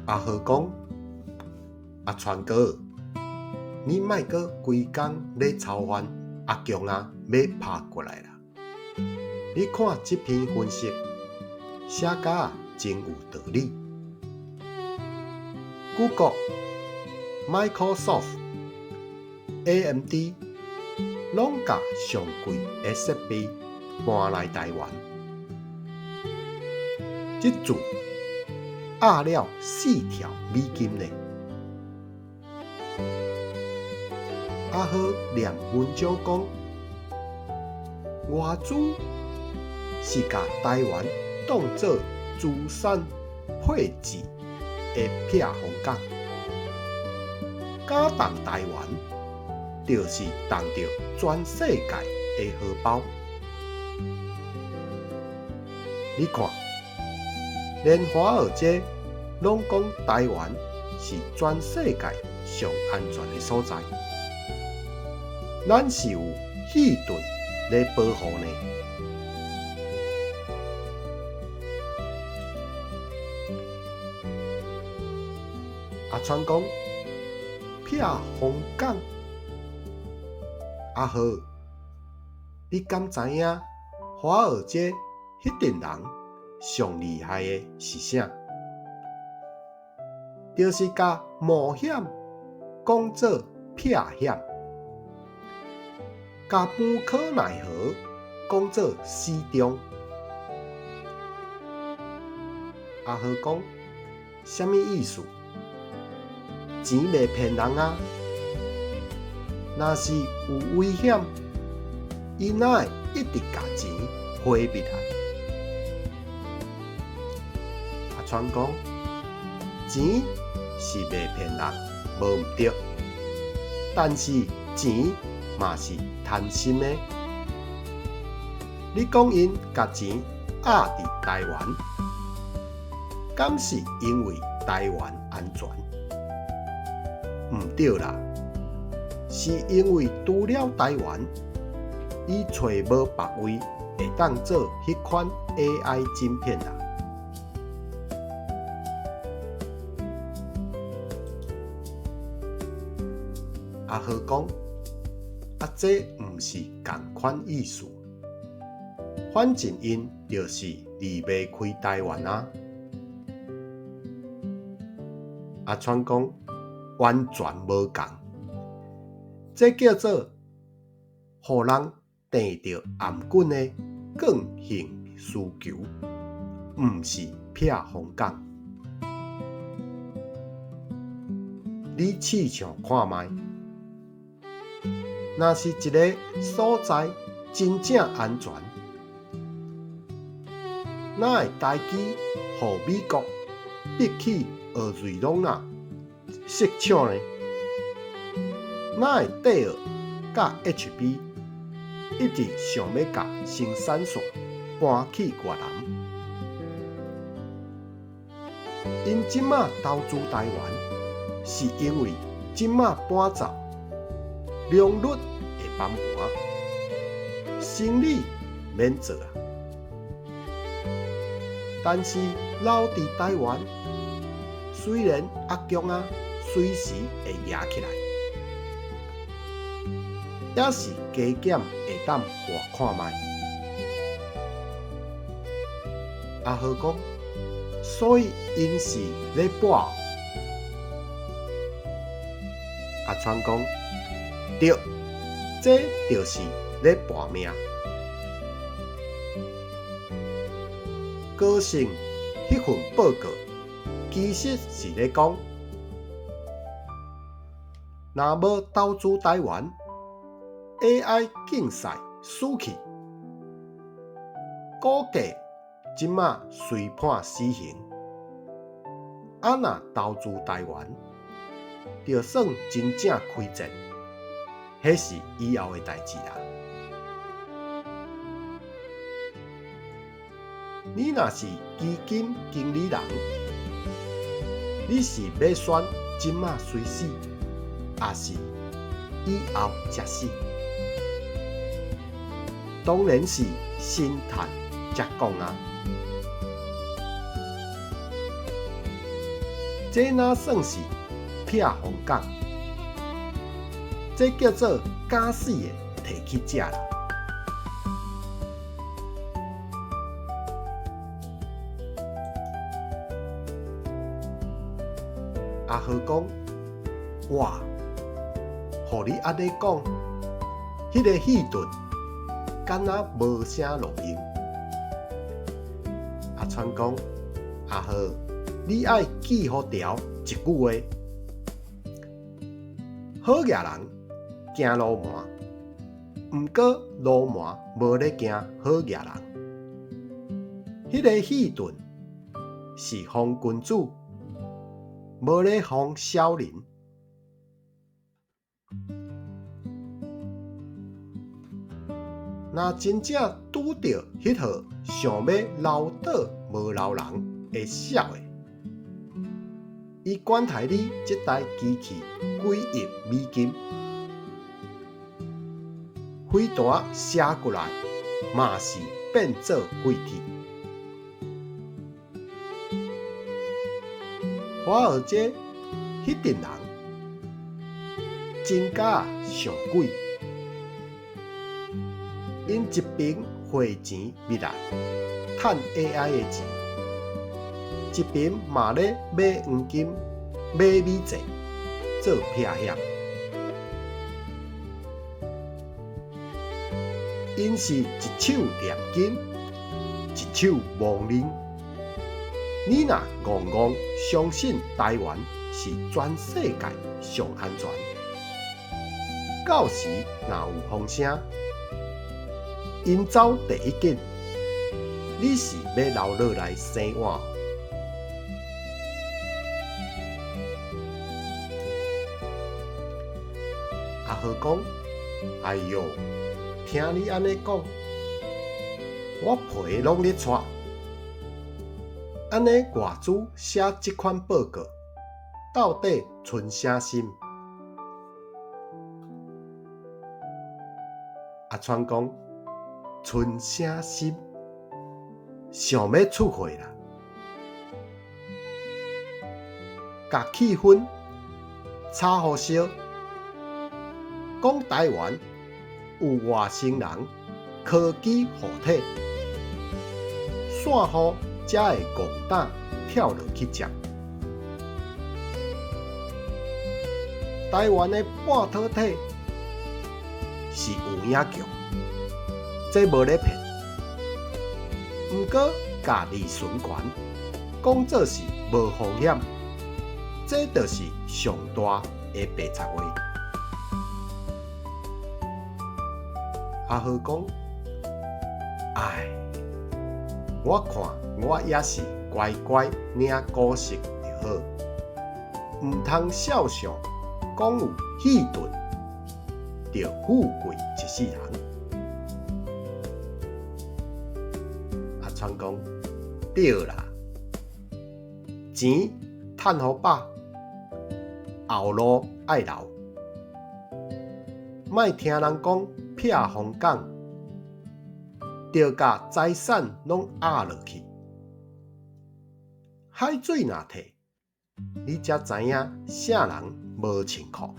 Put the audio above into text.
阿和講：阿川哥，你莫閣規工咧操煩阿強仔欲拍過來啦！你看這篇分析寫甲真有道理。Google、Microsoft、AMD 攏共上貴的設備搬來台灣，這次壓了4兆美金呢。阿和念文章講，外資是共台灣當做資產配置的避風港，敢動台灣，就是動著全世界的荷包。你看，連華爾街攏講台灣是全世界上安全的所在，咱是有後盾咧保護呢。阿川講，避風港。阿和，你敢知影華爾街彼陣人上厲害的是啥？就是共冒險講做避險，共無可奈何講做死忠。阿和講，啥物意思？錢袂騙人啊！若是有危險，伊哪會一直共錢花入來？阿川講，錢是袂騙人，無毋著，但是錢嘛是貪心的。你講𪜶共錢壓佇台灣，敢是因為台灣安全？毋對啦，是因為除了台灣，伊揣無別位會當做彼款 AI 晶片啦。阿和講，啊，這毋是仝款意思，反正𪜶就是離袂開台灣啊。阿川講，完全無仝，這叫做予人碇著頷頸的剛性需求，毋是避風港。你試想看覓，若是一个所在真正安全，哪會台機予美國逼去俄瑞隆納設廠呢？哪會戴爾佮 HP 一直想欲共生產線搬去越南？𪜶這馬投資台灣，是因為這馬搬走良率會崩盤，生理免做啊。但是留佇台灣，雖然阿強仔隨時會夯起來，也是加減會當活看覓。阿和講，所以𪜶是咧搏。阿川講，對，這就是咧搏命。高盛彼份報告其實是咧講，若無投資台灣，AI 競賽輸去，股價這馬隨判死刑。啊，若投資台灣，就算真正開戰，彼是以後的代誌啦。你若是基金經理人，你是欲選這馬隨死，抑是以後才死？當然是先趁才講啊！這哪算是避風港？這叫做敢死的提去食啦！阿和講：哇，予你按呢講，彼个戲盾敢若無啥路用。阿川講：阿和，你愛記予牢一句話：好額人驚鱸鰻，毋過鱸鰻無咧驚好額人。彼个戲盾是防君子，無咧防小人。若真正拄著彼號想欲留島無留人的痟的，伊管刣你這台機器幾億美金，飛彈射過來嘛是變做廢鐵。華爾街彼陣人真敢上鬼，𪜶一邊匯錢入來趁 AI 的錢，一邊嘛咧買黃金、買美債做避險。𪜶是一手念金，一手亡靈。你若戇戇相信台灣是全世界上安全，到時若有風聲，𪜶走第一緊，你是欲留落來生活？阿和講：哎喲，聽你按呢講，我皮攏咧掣。按呢外資寫這款報告，到底存啥心？阿川講：存啥心？想欲出貨啦！共氣氛炒予燒，講台灣有外星人科技護體，散戶才會戇膽跳落去接。台灣的半導體是有影強，這無咧騙。毋過，共利潤懸講做是無風險，這就是上大的白賊話。阿和講：唉，我看我也是乖乖領股息就好，毋通痟想講有戲盾，就富貴一世人。阿川講：對啦，錢趁予飽，後路愛留，莫聽人講避風港，就共財產攏押落去。海水若退，你才知影啥人無穿褲。